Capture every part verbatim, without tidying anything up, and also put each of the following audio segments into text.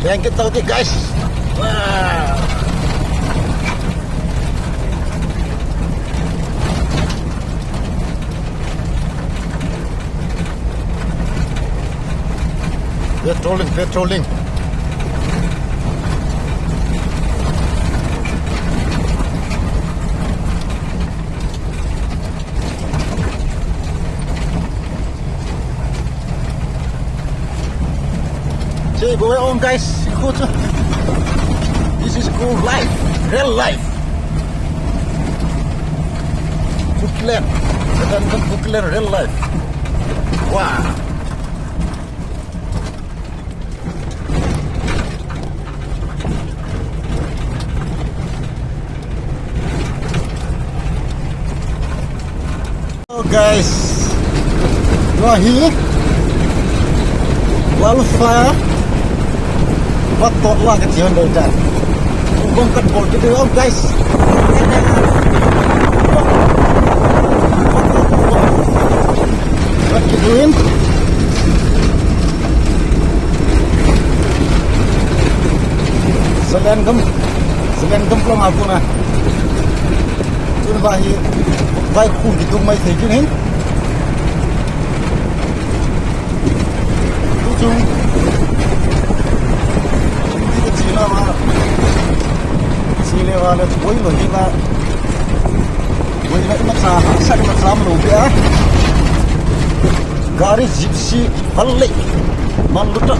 Blanket tau ti, guys. Wow. Patrolling, patrolling. Say, go on, guys. This is cool life, real life. Bukit Lane. Bukit Lane, real life. Wow. Hello guys, tua hi wildfire, vatot la kati hon dei ta. Bong kat bol kiti hon guys. What you doing? Zalengam, Zalengam long a kona. Tun va hi, vai khun kidung mai thei kit hin. Tu chung. Chung ni ka china ma. Chile va le, boi lo hi va. Boi lo imacha, sa imacha ma lo pia. Gari Gypsy, val le. Man luta.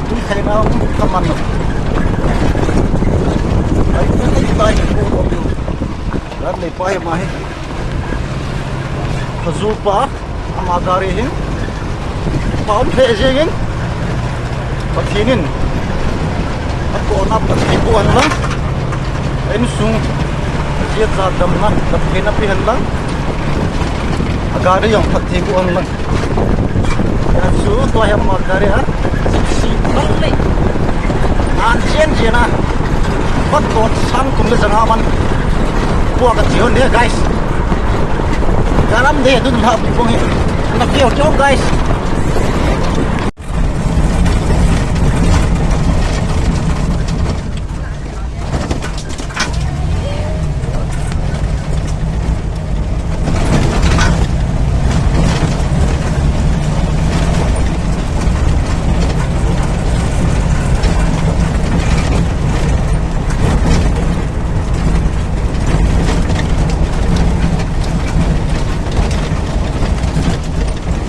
Tui khai na, ka man lo. Ai, ai, ai, ai. Gari le pa hi ma hi. Khazu pa, ama gari hin. Pa um lheh jeng in. Pathen in. Akona phatthei boh hen lang. Insung. Ajeh a damna, phatthei na pe hen lang. Agari jong phatthei boh hen lang. Chu tua hi ama gari a, Gypsy val le. An jen jen a. Vatot sang kum le janga man. Pua kati hon de, guys. Galam de, dun ha pi pong hi. Na keu keu, guys.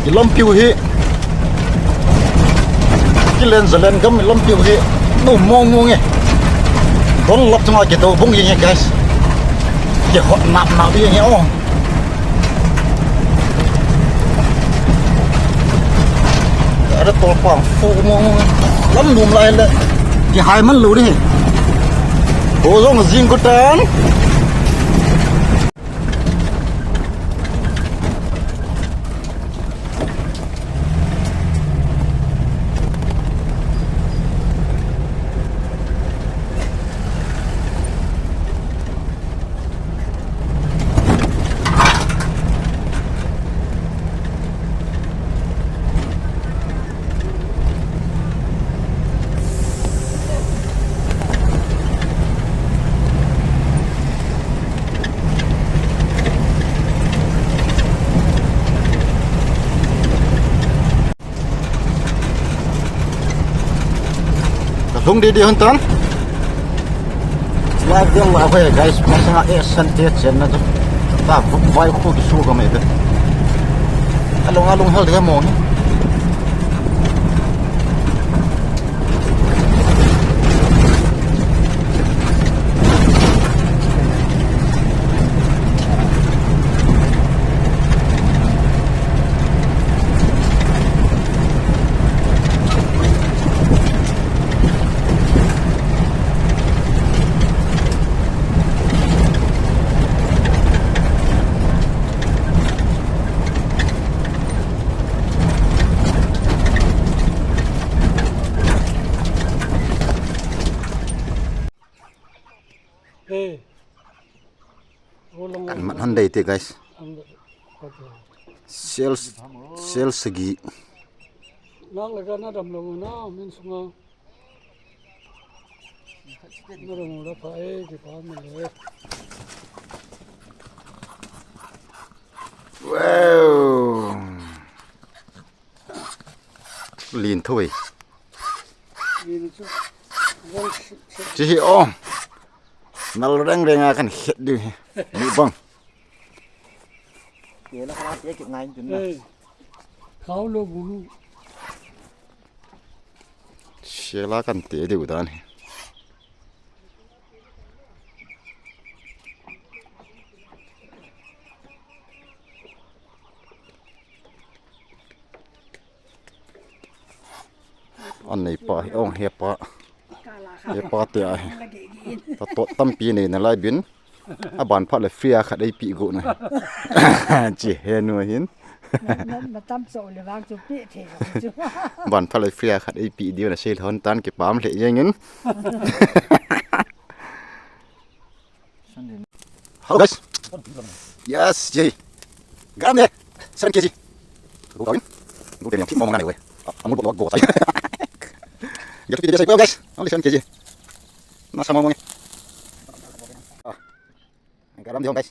I lampiu hi. Kilen Zalengam i lampiu hi. Nu mong mong e. Don lap chunga kidou bung jeng e, guys. Kihot nap nap jeng e, oh. Are tol pang fu mong mong e. Lam num lai le. Kihai man lou ding. Ho jong jing ko tan. Ka lhung didi hon tan. Live ding la hoi guys, masanga e san te chen na tu. Ta vuk vai khu ki su ka mai te. Alung alung hel de mo ni. Eh. Kan mat hon dei te, guys. Sales, sales sagi. Nak le ka na dam lo na, min sunga. Na dam lo pa e, ki pa ma le. Wow. Lin thui. Chi hi o. Nal reng reng a kan het diu hi. Ni bang. Kela kala te kit ngai chun na. Eh. Khau lo bulu. Sela kan te diu dan hi. An nei pa hi ong he pa. He pa te a hi. Ta tot tampi nei na lai bin. A ban phat le free a khat ei pi go na. Chi he nu hin. Na, na, na tam so le vang chu pi the chu. Ban phat le free a khat ei pi diu na sei lhon tan ki pam le jeng in. Hello guys. Yes, Jay. Gram de. Seven K G. Go kawin. Go de yang tip mo mong na we. Amul bo go tai. Ya tu de sai guys. Only seven K G. Na sama mo ngi. Ah. Gram de guys.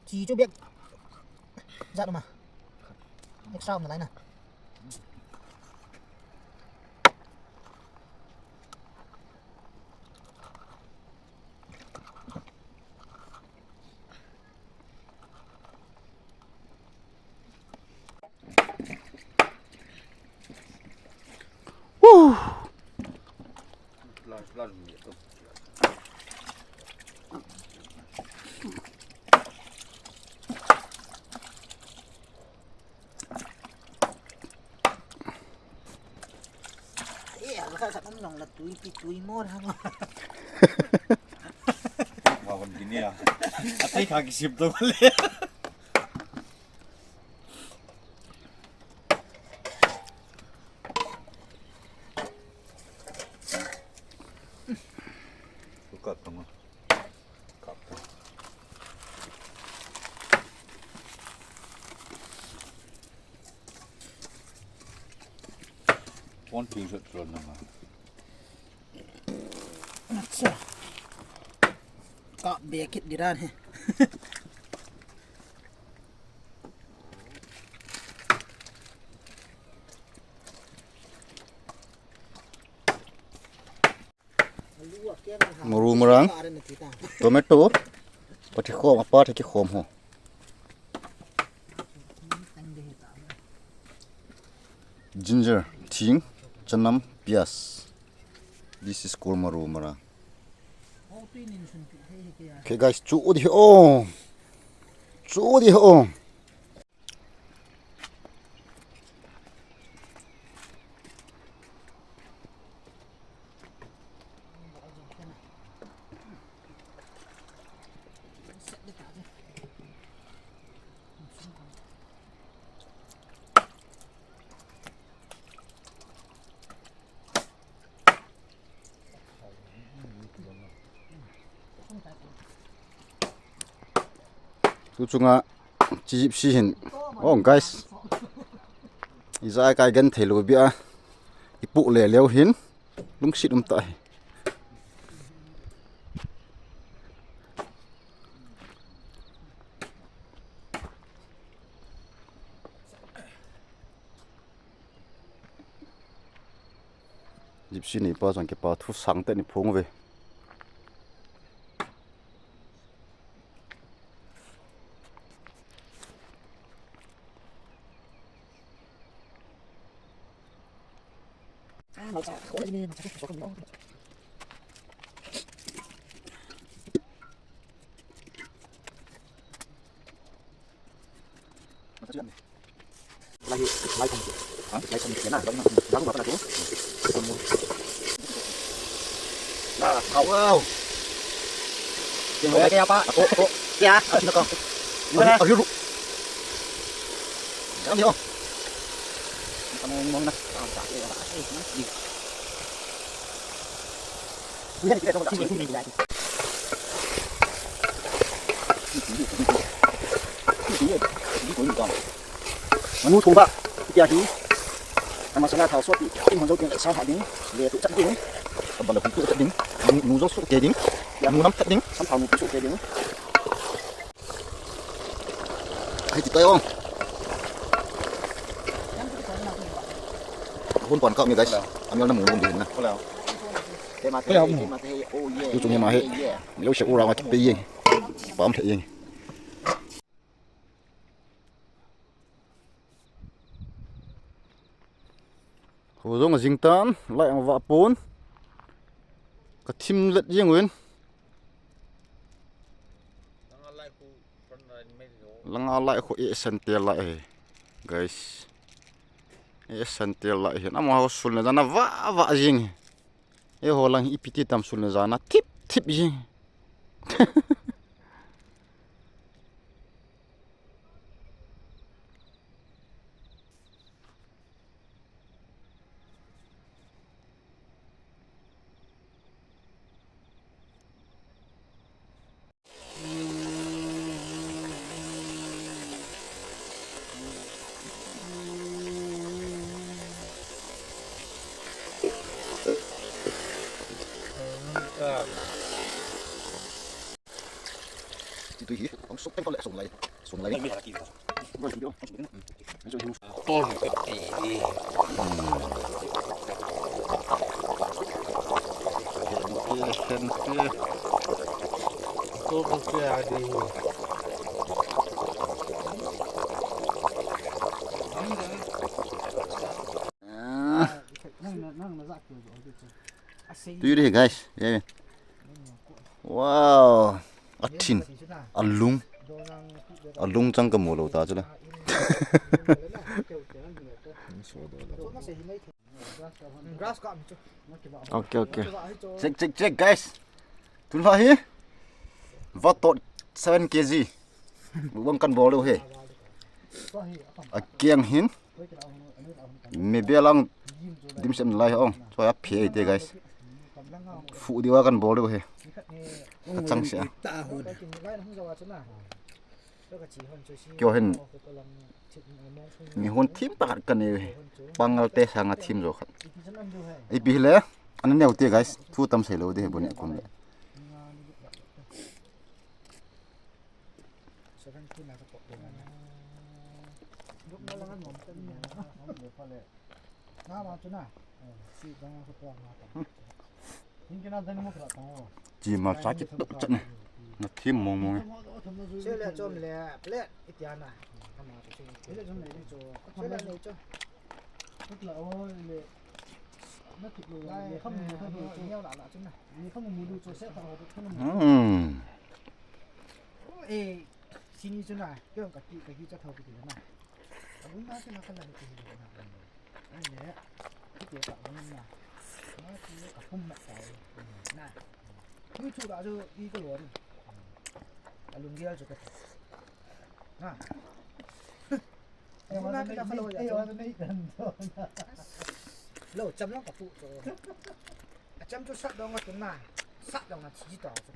Chi chu bek. Jat ma. Extra na lai na. Eh, ala ka sa kan nong la tui pi tui mo na mo. Wa kon gini ya. Atai ka kisip to le. Sukat tong. Phone chu sot lon na ma. Acha. Ka be kit di dan he. Maru marang, tomato, pati khom, apa pati khom ho. Ginger, thing, chanam, pias. This is called maru marang. Okay guys, chu di ho. Chu di ho. Tu chunga chi jipsi hin. Oh, guys. Ija kai gen thei lo bia. Ipu le leo hin. Lungsit um ta hi. Gypsy neipa chang kipa thu sangtah in iphong uve. Wow. Kaya pa. Ako, ako. Kaya, ako, ako. Ako, ako. Kami, oh. Kami, mong na. Manu thong ba, tia hi. Ama sala thao sot ti, tin hon jo tin sa ha ding, le tu chat ding. Ka bala tu chat ding. Nu jo su ke ding. Nu nam chat ding. Sam thao nu su ke ding. Ai, ti tai ong. Hun pon ka mi, guys. Ami na mu mu din na. Hello. Hello. Tu chung ma he. Lo se ura ma pe ye. Pam the ye. Ho jong jing tan, lai ang va pon. Ka thim let jing win. Langa lai khu e san tel lai he, guys. E san tel lai he. Ama ho sul na jana va va jing he. E ho lang ipi ti tam sul na jana thip thip jing. Ti tu hi, ang sok teng ko le song lai. Song lai. Ton ke ti. Sen ti. To ko ti a di. Tu yuri, guys. Yeah. Wow. A thin. A lung. A lung chang ka mu lo ta chu la. Okay, okay. Check, check, check, guys. Tun la hi. Vatot seven K G. Bang kan bol lo he. A kiang hin. Mi belang dim sem lai ong. Chua phe te, guys. Fu diwa kan bol diu he. Ka chang sia. Kyo hin. Mi hon thim pakhat kan nei he. Pangal te sanga thim jo khat. Ipi le. Ana neo te, guys. Thu tam sei lo de he boni kun le. Seventeen na ka pok ding na. Group na lang an mom tan na. Hom le pha le. Na ma chu na. Si dang ka pok na ta. Hin kina dang mo kra ta. Chi ma sa chi tuk chat ne. Na thim mong mong. Se le chom le plate itia na. Ka ma chu. Se le chom le chu. Se le ne chu. Tuk la o le. Na thik lo le. Kham mo ta chu. Neo la la chu na. Ni kham mo lu chu se ta ho chu na. Hmm. Eh, sini chu na, kei ka ti, ka ti cha thau ki ti na. Ka lung na chu na ka la ki ti na. Ai le, ki ti ka lung na. Na ki ka pum na ka na. Ni chu da chu i ko lo ni. Ka lung gel chu ka. Na. Ai, na ka la ka lo ya. Ai, na ka la. Lo, cham lang ka pu chu. A cham chu sat dong a tun na. Sat dong a chi ta chu.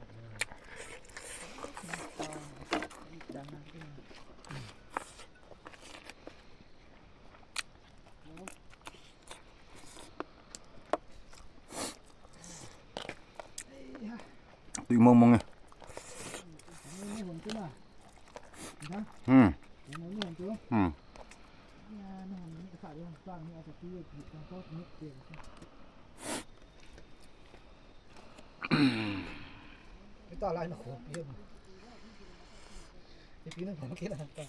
Tui mong mong e. Hmm. Hmm. Ta lai na khopi. Ipi na bang kila ta.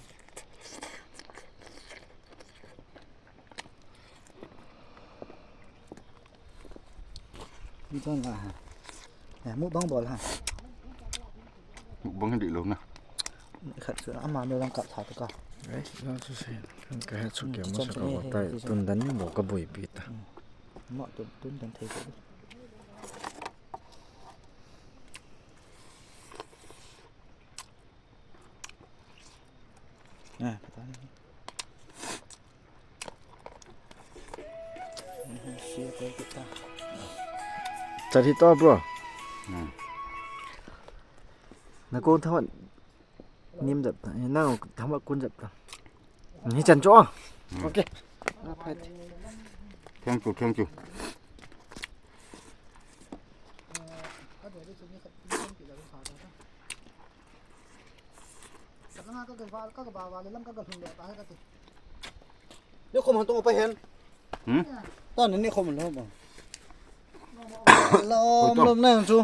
Iton la ha. Ya, mukbang bol ha. Mukbang hi dih lou na. Khat chu ama me lang kap tha ta ka. Ei, la chu se. Kan ka he chu ke mo sa ka ba tai. Tun dan ni mo ka boi pi ta. Mo tun tun dan thei ko. Chat hi to, bro. Na kon thamat nim jap ta. Na thamat kun jap ta. Ni chan cho. Okay. Thank you, thank you. Ni khom han tong pa hen. Hmm? Ta ni khom lo ba. Lom lom na chu.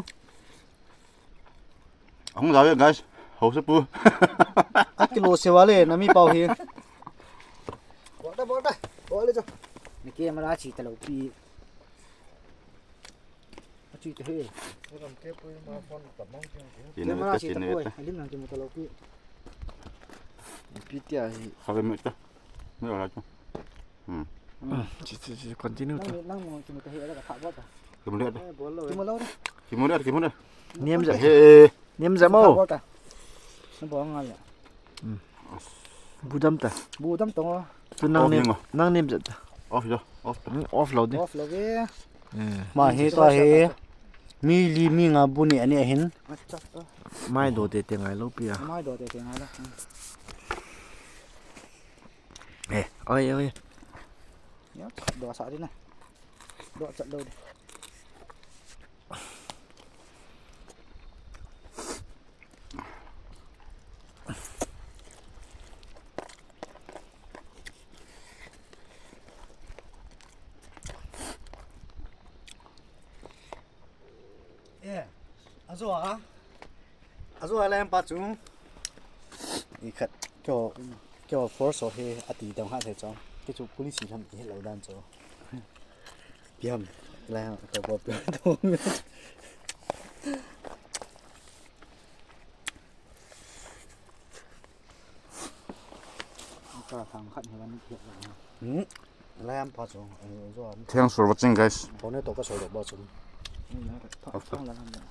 Hung jawe guys. Hausa pu. A kilo se wale na mi pau hi. Bota bota. Bole cho. Ni ke mara chi ta lo pi. A chi ta he. Ina mara chi ta ko. Alim nang ki mo ta lo pi. Pi tia hi. Khabe me ta. Me wala cho. Hmm. Chi chi chi continue ta. Nang mo ki mo ta he la ka pha bota. Ki mo le ta. Ki mo lo. Ki mo le ki mo le. Niam ja. He. Niam ja mo. Bota. Na bo nga ya. Budam ta. Budam tong. Tu nang niam nang niam ja ta. Off lo. Off ta. Off lo di. Off lo di. Ma hi to hi. Mi li mi nga bu ni ani ahin. Mai do te te ngai lo pia. Mai do te te ngai lo. Eh, oi oi. Ya, do sa di na. Do chat do di. Eh, ajo a. Ajo a lem pa chu. I khat kyo kyo force ho he ati dang ha he cho. Ke chu police lam ke lo dan cho. Piam. La ka ko piam to. Ka thang khat he wan ke la. Hmm. Lam pa chu. Ajo. Thanks for watching, guys. Bone to ka so ba chu. Ni na ka. Thang la lam.